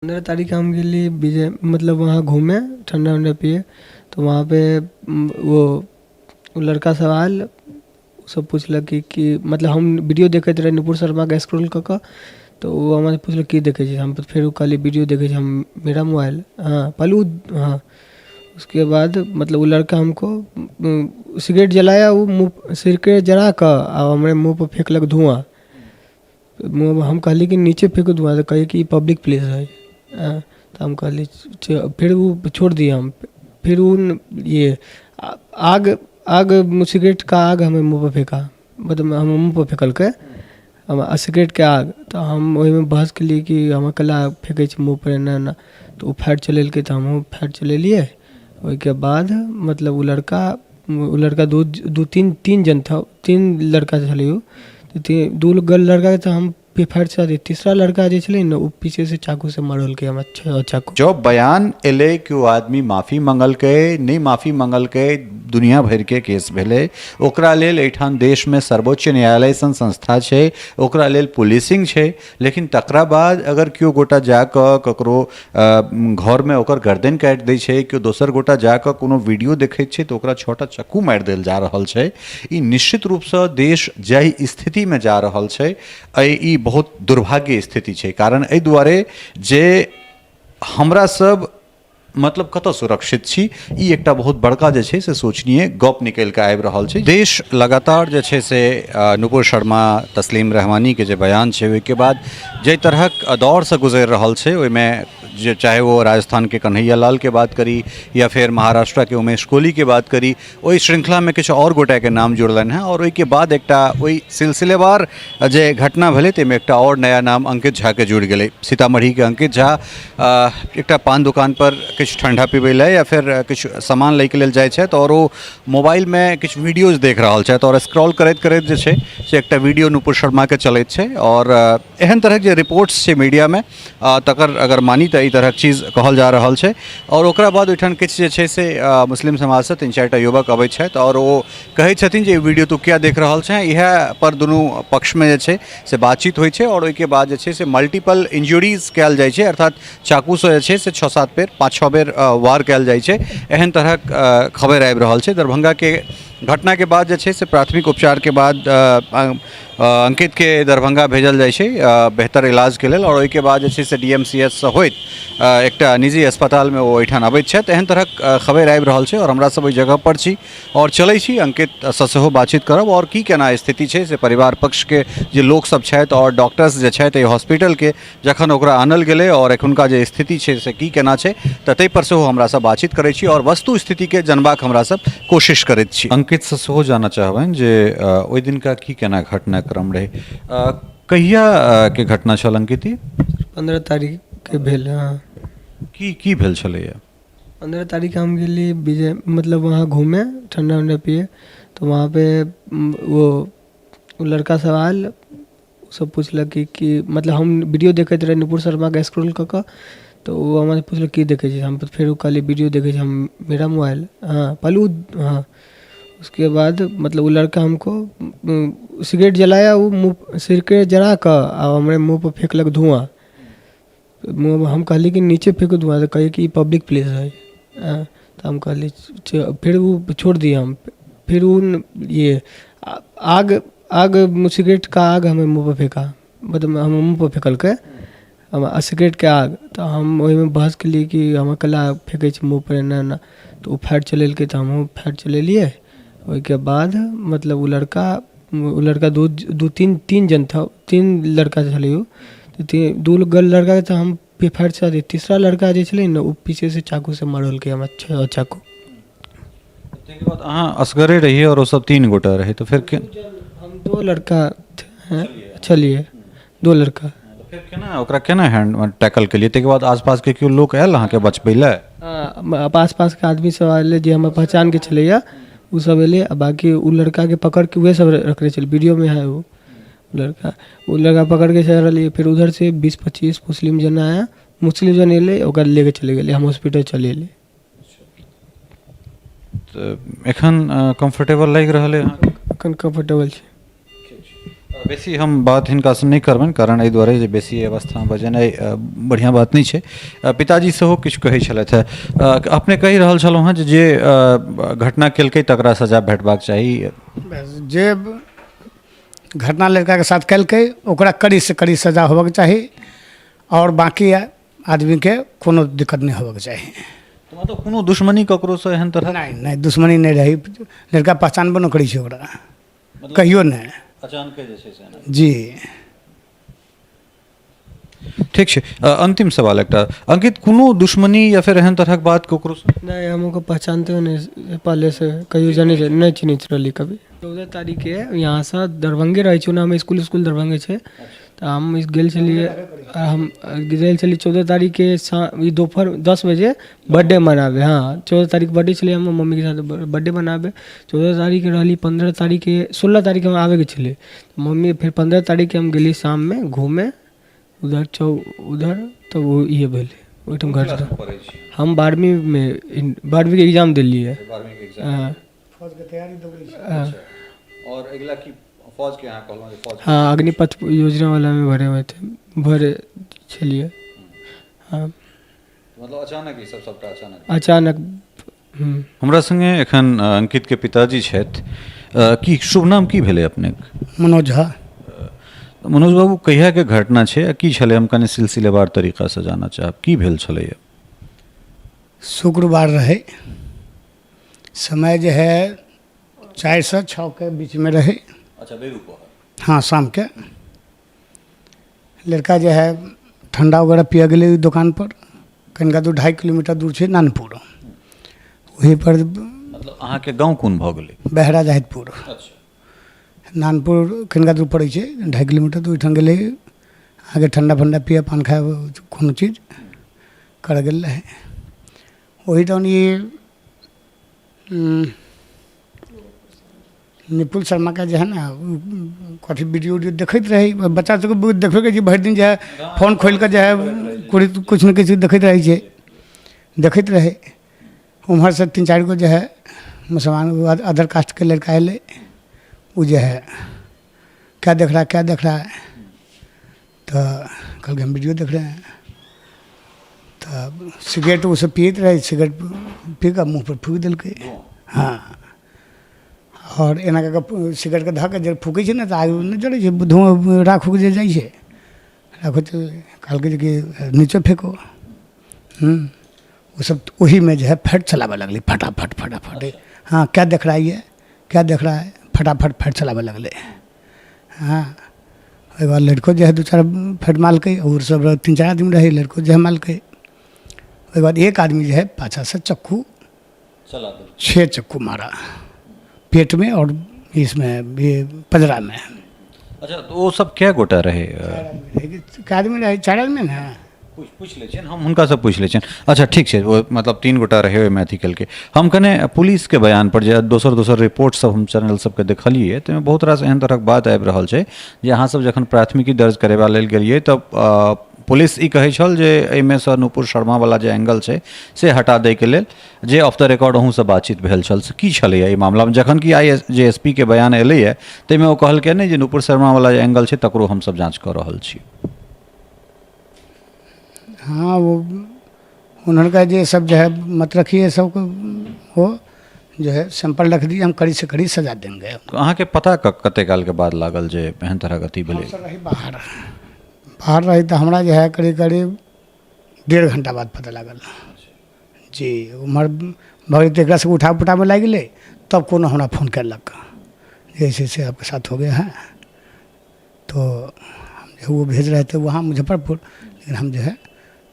15 तारीख हम गेली विजय, मतलब वहाँ घूमे, ठण्डा उण्डा पिए, तऽ वहाँपर ओ लड़का सब आयल। ओसब पुछलक कि मतलब हम वीडियो देखैत रही नुपुर शर्माके स्क्रॉल कऽ कऽ, तऽ ओ हमरा पुछलक, की देखै छी? हम फेरो कहलियै, वीडियो देखै छी हम, मेरा मोबाइल। हँ, पहिले ओ, हँ, उसके बाद मतलब ओ लड़का हमको सिगरेट जलाया, ओ मुँह सिगरेट जरा कऽ आ हमरे मुँहपर फेकलक धुआँ। हम कहली कि नीचे फेंको धुआँ, तऽ कहै कि ई पब्लिक प्लेस है। तऽ हम कहली, फेर ओ छोड़ दिए हम। फिर ओ ये आग आग सिगरेट का आग हमर मुँह पर फेका, मतलब हमर मुँह पर फेकलकै सिगरेटके आग। तऽ हम ओहिमे बहस केलियै कि हमरा कैला फेकै छी मुँह पर एना एना। तऽ ओ फायर चलेलकै, तऽ हमहूँ फायर चलेलियै। ओहिके बाद मतलब ओ लड़का दू दू तीन तीन जन था, तीन लड़का छलै ओ। तऽ दू गो लड़काके तऽ हम फायर चला दियै, तीसरा लड़का जे छलै ने, ओ पीछेसँ चाकूसँ मारलकै हमरा चाकू। जँ बयान एलै कि ओ आदमी माफी मंगलकै, नहि माफी मंगलकै, दुनिया भरिके केस भेलै। ओकरा लेल एहिठाम देशमे सर्वोच्च न्यायालय सन संस्था छै, ओकरा लेल पुलिसिंग छै। लेकिन तकरा बाद अगर केओ गोटा जा कऽ ककरो घरमे ओकर गर्दनि काटि दै छै, केओ दोसर गोटा जा कऽ कोनो वीडियो देखैत छै तऽ ओकरा छओटा चक्कू मारि देल जा रहल छै, ई निश्चित रूपसँ देश जाहि स्थितिमे जा रहल छै, एहि ई बहुत दुर्भाग्य स्थिति छै। कारण एहि दुआरे जे हमरा सब मतलब कतऽ सुरक्षित छी, ई एकटा बहुत बड़का जे छै से सोचनीय गप निकलि कऽ आबि रहल छै। देश लगातार जे छै से नुपुर शर्मा, तस्लीम रहमानीके जे बयान छै, ओहिके बाद जाहि तरहक दौरसँ गुजरि रहल छै, ओहिमे जे चाहे ओ राजस्थानके कन्हैया लालके बात करी या फेर महाराष्ट्रके उमेश कोहलीके बात करी, ओहि श्रृंखलामे किछु आओर गोटेके नाम जुड़लनि हेँ। आओर ओहिके बाद एकटा ओहि सिलसिलेवार जे घटना भेलै, ताहिमे एकटा आओर नया नाम अंकित झाके जुड़ि गेलै। सीतामढ़ीके अंकित झा एकटा पान दोकानपर किछु ठण्डा पीबै लए या फेर किछु सामान लैके लेल जाइ छथि आओर ओ मोबाइलमे किछु वीडियोज देख रहल छथि आओर स्क्रॉल करैत करैत जे छै से एकटा वीडियो नुपुर शर्माके चलैत छै। आओर एहन तरहक जे रिपोर्ट्स छै मीडियामे, तकर अगर मानी तऽ एहि तरहक चीज कहल जा रहल छै। आओर ओकरा बाद ओहिठाम किछु जे छै से मुस्लिम समाजसँ तीन चारिटा युवक अबै छथि आओर ओ कहै छथिन जे ई वीडियो तू किया देख रहल छेँ। इएह पर दुनू पक्षमे जे छै से बातचीत होइ छै आओर ओहिके बाद जे छै से मल्टीपल इंजुरीज कयल जाइ छै, अर्थात चाकूसँ जे छै से छओ सात बेर, पाँच छओ बेर वार कयल जाइ छै, एहन तरहक खबरि आबि रहल छै। दरभंगाके घटनाके बाद जे छै से प्राथमिक उपचारके बाद अंकितके दरभंगा भेजल जाइ छै बेहतर इलाजके लेल आओर ओहिके बाद जे छै से डी एम सी एच सँ होइत एकटा निजी अस्पतालमे ओ एहिठाम अबैत छथि, एहन तरहक खबरि आबि रहल छै। आओर हमरा सब ओहि जगहपर छी आओर चलै छी, अंकितसँ सेहो बातचीत करब आओर की केना स्थिति छै से परिवार पक्षके जे लोकसब छथि आओर डॉक्टर्स जे छथि एहि हॉस्पिटलके, जखन ओकरा आनल गेलै आओर एखुनका जे स्थिति छै से की केना छै, तऽ ताहिपर सेहो हमरासब बातचीत करै छी आओर वस्तु स्थितिके जनबाक हमरासब कोशिश करैत छी। अंकितसँ सेहो जानऽ चाहबनि जे ओहि दिनका की केना घटनाक्रम रहै। कहियाके घटना छल अंकित ई? 15 तारीखके भेल, हँ। की की भेल छलैए? 15 तारीख हम गेली विजय, मतलब वहाँ घूमे, ठण्डा उण्डा पिए, तऽ वहाँपर ओ लड़का सब आयल। ओसब पुछलक कि मतलब हम वीडियो देखैत रही नुपुर शर्माके स्क्रॉल कऽ कऽ, तऽ ओ हमरा पुछलक, की देखै छी? हम फेरो कहलियै, वीडियो देखै छी हम, मेरा मोबाइल। हँ, पहिले ओ, हँ, उसके बाद मतलब ओ लड़का हमको सिगरेट जलाया, ओ मुँह सिगरेट जरा कऽ आ हमरे मुँहपर फेकलक धुआँ। मुँह हम कहली कि नीचे फेंको धुआँ, तऽ कहै कि ई पब्लिक प्लेस है। तऽ हम कहली, फेर ओ छोड़ दिए हम। फिर ओ ये आग आग सिगरेट का आग हमर मुँह पर फेका, मतलब हमर मुँह पर फेकलकै सिगरेटके आग। तऽ हम ओहिमे बहस केलियै कि हमरा कैला फेकै छी मुँह पर एना एना। तऽ ओ फायर चलेलकै, तऽ हमहूँ फायर चलेलियै। ओहिके बाद मतलब ओ लड़का दू दू तीन तीन जन था, तीन लड़का छलै ओ। तऽ दू गो लड़काके तऽ हम फायर चला दियै, तीसरा लड़का जे छलै ने, ओ पीछेसँ चाकूसँ मारलकै हमरा चाकू। ताहिके बाद अहाँ असगरे रहियै आओर ओसभ तीन गोटा रहै, तऽ फेर हम दो लड़का छलियै, दो लड़का। फेर केना ओकरा केना हैंड टैकल केलियै? ताहिके बाद आसपासके केओ लोक आयल अहाँके बचबै लए? आस पासके आदमी सब आयल, जे हमर पहचानके छलैया ओ सब एलै आ बाँकी ओ लड़काके पकड़के उएह सब रखने छलै। वीडियोमे है ओ लड़का। ओ लड़का पकड़के चलि रहलियै, फेर उधर से 20-25 मुस्लिम जना आया, मुस्लिम जन एलै, ओकरा लेके चलि गेलै। हम हॉस्पिटल चलि एलियै। तऽ एखन कम्फर्टेबल लागि रहल अइ अहाँके? एखन कम्फर्टेबल छै। बेसी हम बात हिनकासँ नहि करबनि, कारण एहि दुआरे जे बेसी एहि अवस्थामे बजेनाइ बढ़िआँ बात नहि छै। पिताजी सेहो किछु कहै छलथि हेँ। अपने कहि रहल छलहुँ हेँ जे घटना केलकै तकरा सजा भेटबाक चाही। जे घटना लड़काके साथ केलकै ओकरा कड़ीसँ कड़ी सजा होबऽके चाही, आओर बाँकी आदमीके कोनो दिक्कत नहि होबऽके चाही। मतलब कोनो दुश्मनी ककरोसँ एहन तरह नहि, नहि दुश्मनी नहि रहै। लड़का पहचानबो नहि करै छै ओकरा कहियो नहि। अचानके जे छै से जी। ठीक छै। अंतिम सवाल एकटा, अंकित, कोनो दुश्मनी या फेर एहन तरहक बात ककरोसँ? नहि, हम ओकर पहचानते नहि, पहले से कहियो जानै छै नहि, चिन्हैत रहली कभी। 14 तारीखके यहाँसँ दरभंगे रहै छी, ओना हम इसकुल इसकुल दरभंगे छै, तऽ हम गेल छलियै, हम गेल छलियै 14 तारीखके ई दोपहर 10 बजे बर्थडे मनाबै। हँ, 14 तारीख बर्थडे छलै, हमर मम्मीके साथ बर्थडे मनाबै 14 तारीखके रहली। 15 तारीखके, 16 तारीखके हम आबैके छलै मम्मी, फेर 15 तारीखके हम गेली शाममे घूमे उधर चौ उधर, तब ओ इहे भेलै ओहिठाम घटना। हम 12वींमे, 12वींके एग्जाम देलियै। हँ। फौजके तैयारी दौड़ै छै। हँ। आओर अगिला की फौजके अहाँ कहलहुँ जे फौज? हँ, अग्निपथ योजना वालामे भरे हुए थे, भरे छलियै। हँ। मतलब अचानक ई सब सबटा अचानक? अचानक। हमरा संगे एखन अंकितके पिताजी छथि। की शुभ नाम की भेलै अपनेक? मनोज झा। मनोज बाबू, कहियाके घटना छै आ की छलै? हम कनि सिलसिलेवार तरीकासँ जानऽ चाहब, की भेल छलैया? शुक्रवार रहै, समय जे है 4 से 6के बीचमे रहै। अच्छा, बेरू पहर? हँ, शामके। लड़का जे है ठण्डा वगैरह पिअ गेलै ओहि दोकानपर, कनिका 2-2.5 किलोमीटर दूर छै नानपुर, ओहीपर। मतलब अहाँके गाँव कोन भऽ गेलै? बहरा जाहिदपुर। नानपुर कनिका दूर पड़ै छै, 2.5 किलोमीटर। तऽ ओहिठाम गेलै अहाँके ठण्डा फण्डा पिअ, पान खाए, कोनो चीज करऽ गेल रहै। ओहिठाम ई निपुल शर्माके जे हइ ने कथी वीडियो उडियो देखैत रहै। बच्चा सबके बहुत देखबे करै छै, भरि दिन जे हइ फोन खोलि कऽ जे हइ किछु ने किछु देखैत रहै छै, देखैत रहै। ओम्हरसँ तीन चारि गो जे हइ मुसलमान अदर कास्टके लड़का अयलै। ओ जे हइ, क्या देख रहा है, क्या देख रहा है? तऽ कहलकै, हम वीडियो देख रहे हैं। तऽ सिगरेट ओसभ पियैत रहै, सिगरेट पी कऽ मुँहपर फूकि देलकै। हँ, आओर एना कऽ कऽ सिगरेटके धऽ कऽ जे फूकै छै ने तऽ आगि नहि जरै छै, धुआँ राख उख जे जाइ छै, राख तऽ कहलकै जे कि नीचे फेको। ओसभ ओहीमे जे हइ फैट चलाबऽ लगलै फटाफट फटाफट। हँ, क्या देख रहा है ये, क्या देख रहा है? फटाफट फैट चलाबऽ लगलै। हँ, ओहिके बाद लड़को जे हइ दू चारि फैट मारलकै। आओर सब रहै, तीन चारि आदमी रहै। लड़को जे हइ मारलकै। ओहिके बाद एक आदमी जे हइ पाछासँ चक्कू चला देलकै। छः चक्कू मारा पेट में और इसमें ये पंजरा में। अच्छा, तऽ ओ सब कए गोटा रहै? कै आदमी रहै? चारि आदमी ने। पूछि पूछि लै छियनि हम, हुनकासँ पूछि लै छियनि। अच्छा, ठीक छै। ओ मतलब तीन गोटा रहै ओहिमे अथी केलकै। हम कने पुलिसके बयान पर जे दोसर दोसर रिपोर्ट सब हम चैनल सबके देखलियै, ताहिमे बहुत रास एहन तरहक बात आबि रहल छै जे अहाँसब जखन प्राथमिकी दर्ज करेबा लेल गेलियै तऽ पुलिस ई कहै छल जे एहिमे सँ नूपुर शर्मावला जे एंगल छै से हटा दैके लेल, जे ऑफ the record अहूँसँ बातचीत भेल छल से की छलैए एहि मामलामे? जखन कि आइ जे एस पी के बयान एलैए ताहिमे ओ कहलकै नहि जे नूपुर शर्मावला जे एंगल छै तकरो हमसब जाँच कऽ रहल छी। हाँ, वो उन्होंने कहा जे सब जो है मत रखिए, सबको वो जो है सैंपल रख दीजिए, हम कड़ी से कड़ी सजा देंगे। अहाँके पता कते कालके बाद लागल जे एहन तरहक अथी भेलै? हमसब रही बाहर, बाहर रही तऽ हमरा जे है करीब करीब 1.5 घंटा बाद पता लागल जी। उम्हर भऽ गेल तऽ एकरा सबके उठा पुटाबऽ लागि गेलै। तब कोनो हमरा फोन कयलक जे ऐसे ऐसे आपके साथ हो गया है। तो हम जो वो भेज रहे थे वहाँ मुजफ्फरपुर, लेकिन हम जो है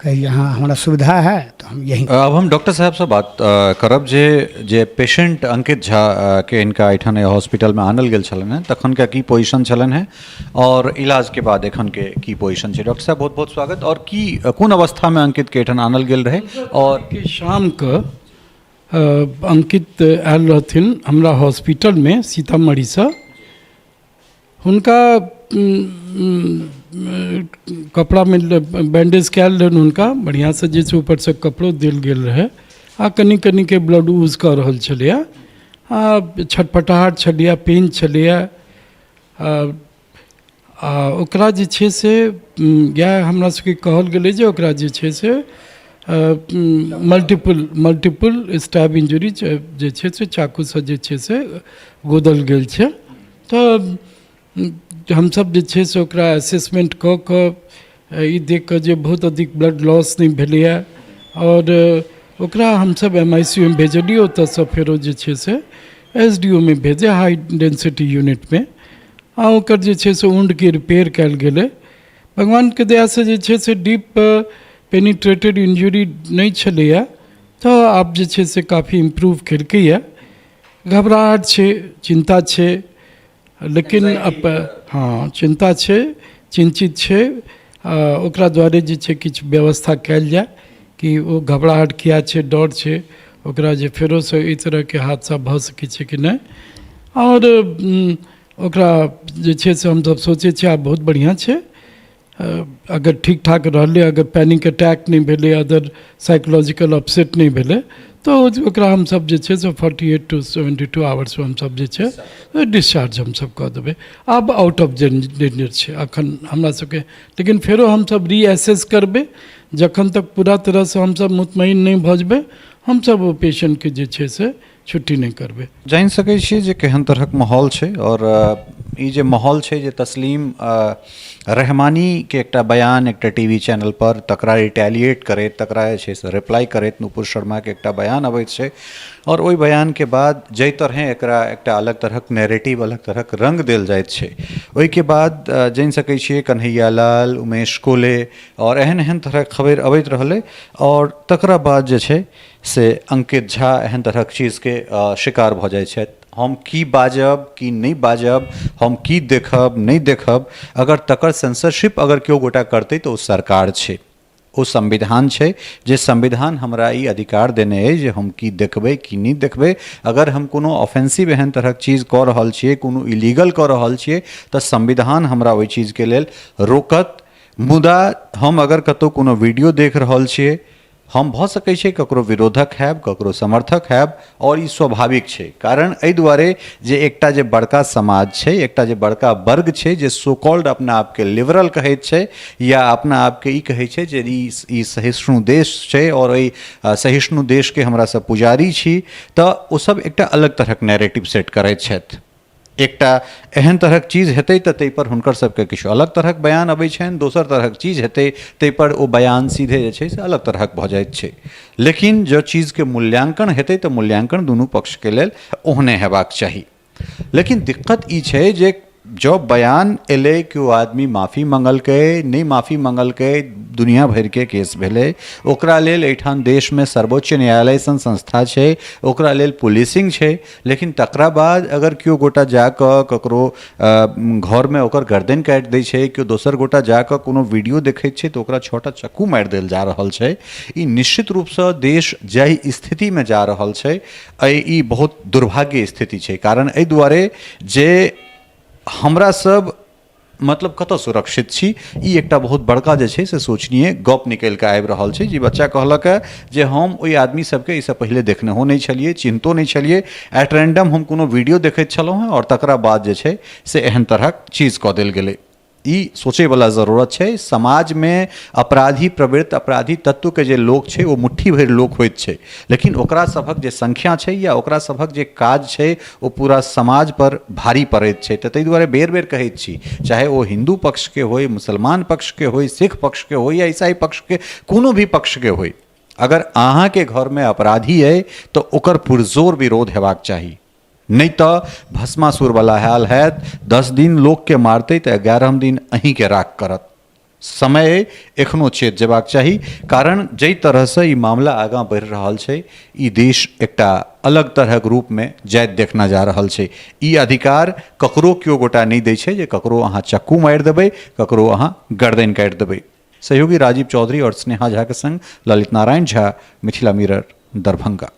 कहे यहाँ हमारा सुविधा है तो हम यहीं। अब हम डॉक्टर साहबसँ बात करब जे जे पेशेंट अंकित झा के हिनका एहिठाम हॉस्पिटलमे आनल गेल छलनि हेँ, तखनका की पोजिशन छलनि हेँ आओर इलाजके बाद एखनके की पोजिशन छै। डॉक्टर साहब, बहुत बहुत स्वागत। आओर की कोन अवस्थामे अंकितके एहिठाम आनल गेल रहै आओर के शामके अंकित आयल रहथिन हमरा हॉस्पिटलमे सीतामढ़ीसँ। हुनका कपड़ामे बैंडेज कयल रहनि हुनका बढ़िआँसँ, जे छै ऊपरसँ कपड़ो देल गेल रहै आ कनि कनिके ब्लड यूज कऽ रहल छलैए आ छटपटाहट छलैए, पेन छलैए। आ आ ओकरा जे छै से इएह हमरा सबके कहल गेलै जे ओकरा जे छै से मल्टीपल मल्टीपल स्टैब इंजरी जे छै से चाकूसँ जे छै से गोदल गेल छै। तऽ हमसब जे छै से ओकरा असेसमेंट कऽ कऽ ई देख कऽ जे बहुत अधिक ब्लड लॉस नहि भेलैए आओर ओकरा हमसब M I C you may भेजलियै। ओतऽसँ फेरो जे छै से एस डी ओ मे भेजै हाई डेंसिटी यूनिटमे आ ओकर जे छै से वुण्डके रिपेयर कयल गेलै। भगवानके दयासँ जे छै से डीप पेनिट्रेटेड इंजरी नहि छलैए, तऽ आब जे छै से काफी इम्प्रूव केलकैए। घबराहट छै, चिन्ता छै, लेकिन हँ, चिन्ता छै, चिन्तित छै। ओकरा दुआरे जे छै किछु व्यवस्था कयल जाय कि ओ घबराहट किया छै, डर छै ओकरा जे फेरोसँ एहि तरहके हादसा भऽ सकै छै कि नहि। आओर ओकरा जे छै से हमसभ सोचै छियै आब बहुत बढ़िआँ छै, अगर ठीक ठाक रहलै, अगर पैनिक अटैक नहि भेलै, अदर साइकोलॉजिकल अपसेट नहि भेलै, तऽ ओकरा हमसभ जे छै से 48 टू 72 आवर्समे हमसभ जे छै डिस्चार्ज हमसभ कऽ देबै। आब आउट ऑफ डेंजर छै अखन हमरा सबके, लेकिन फेरो हमसभ रीएसेस करबै। जखन तक पूरा तरहसँ हमसभ मुतमईन नहि भऽ जेबै, हमसभ ओ पेशेंटके जे छै से छुट्टी नहि करबै। जानि सकै छियै जे केहन तरहक माहौल छै आओर ई जे माहौल छै जे तस्लीम रहमानीके एकटा बयान एकटा टी वी चैनलपर, तकरा रिटेलिएट करैत, तकरा जे छै से रिप्लाई करैत नूपुर शर्माके एकटा बयान अबैत छै आओर ओहि बयानके बाद जाहि तरहेँ एकरा एकटा अलग तरहक नैरेटिव, अलग तरहक रङ्ग देल जाइत छै, ओहिके बाद जानि सकै छियै कन्हैया लाल, उमेश कोले आओर एहन एहन तरहक खबरि अबैत रहलै आओर तकरा बाद जे छै से अंकित झा एहन तरहक चीजके शिकार भऽ जाइ छथि। हम की बाजब, की नहि बाजब, हम की देखब, नहि देखब, अगर तकर सेंसरशिप अगर केओ गोटा करतै तऽ ओ सरकार छै, ओ संविधान छै, जे संविधान हमरा ई अधिकार देने अइ जे हम की देखबै, की नहि देखबै। अगर हम कोनो ऑफेंसिव एहन तरहक चीज कऽ रहल छियै, कोनो इलीगल कऽ रहल छियै, तऽ संविधान हमरा ओहि चीजके लेल रोकत। मुदा हम अगर कतहु कोनो वीडियो देख रहल छियै, हम भऽ सकै छै ककरो विरोधक हैब, ककरो समर्थक हैब आओर ई स्वाभाविक छै। कारण एहि दुआरे जे एकटा जे बड़का समाज छै, एकटा जे बड़का वर्ग छै जे सो कॉल्ड अपना आपके लिबरल कहैत छै या अपना आपके ई कहै छै जे ई सहिष्णु देश छै आओर एहि सहिष्णु देशके हमरा सब पुजारी छी, तऽ ओसब एकटा अलग तरहक नैरेटिव सेट करैत छथि। एकटा एहन तरहक चीज हेतै तऽ ताहिपर हुनकर सबके किछु अलग तरहक बयान अबै छनि, दोसर तरहक चीज हेतै ताहिपर ओ बयान सीधे जे छै से अलग तरहक भऽ जाइत छै। लेकिन जँ चीजके मूल्याङ्कन हेतै तऽ मूल्याङ्कन दुनू पक्षके लेल ओहने हेबाक चाही। लेकिन दिक्कत ई छै जे जँ बयान एलै, केओ आदमी माफी मङ्गलकै, नहि माफी मङ्गलकै, दुनिया भरिके केस भेलै, ओकरा लेल एहिठाम देशमे सर्वोच्च न्यायालय सन संस्था छै, ओकरा लेल पुलिसिंग छै, लेकिन तकरा बाद अगर केओ गोटा जाकऽ ककरो घरमे ओकर गर्दनि काटि दै छै, केओ दोसर गोटा जाकऽ कोनो वीडियो देखैत छै तऽ ओकरा 6टा चक्कू मारि देल जा रहल छै, ई निश्चित रूपसँ देश जाहि स्थितिमे जा रहल छै, एहि ई बहुत दुर्भाग्य स्थिति छै। कारण एहि दुआरे जे हमरा सब मतलब कतऽ सुरक्षित छी, ई एकटा बहुत बड़का जे छै से सोचनीय गप निकलि कऽ आबि रहल छै। जे बच्चा कहलक हँ जे हम ओहि आदमी सबके एहिसँ पहिले देखनेहो नहि छलियै, चिन्हतो नहि छलियै, एट रैंडम हम कोनो वीडियो देखैत छलहुँ हँ आओर तकरा बाद जे छै से एहन तरहक चीज कऽ देल गेलै। ई सोचैवला जरूरत छै। समाजमे अपराधी प्रवृत्त, अपराधी तत्वके जे लोक छै ओ मुट्ठी भरि लोक होइत छै, लेकिन ओकरा सभक जे संख्या छै या ओकरा सभक जे काज छै ओ पूरा समाजपर भारी पड़ैत छै। तऽ ताहि दुआरे बेर बेर कहैत छी, चाहे ओ हिन्दू पक्षके होइ, मुसलमान पक्षके होइ, सिख पक्षके होइ या ईसाई पक्षके, कोनो भी पक्षके होइ, अगर अहाँके घरमे अपराधी अइ तऽ ओकर पुरजोर विरोध हेबाक चाही, नहि तऽ भस्मासुरवला हाल हैत। 10 दिन लोकके मारतै तऽ 11म दिन अहीँके राख करत। समय एखनो चेत जेबाक चाही, कारण जाहि तरहसँ ई मामला आगाँ बढ़ि रहल छै, ई देश एकटा अलग तरहक रूपमे जाइत देखना जा रहल छै। ई अधिकार ककरो केओ गोटा नहि दै छै जे ककरो अहाँ चक्कू मारि देबै, ककरो अहाँ गर्दनि काटि देबै। सहयोगी राजीव चौधरी आओर स्नेहा झाके संग ललित नारायण झा, मिथिला मिरर, दरभंगा।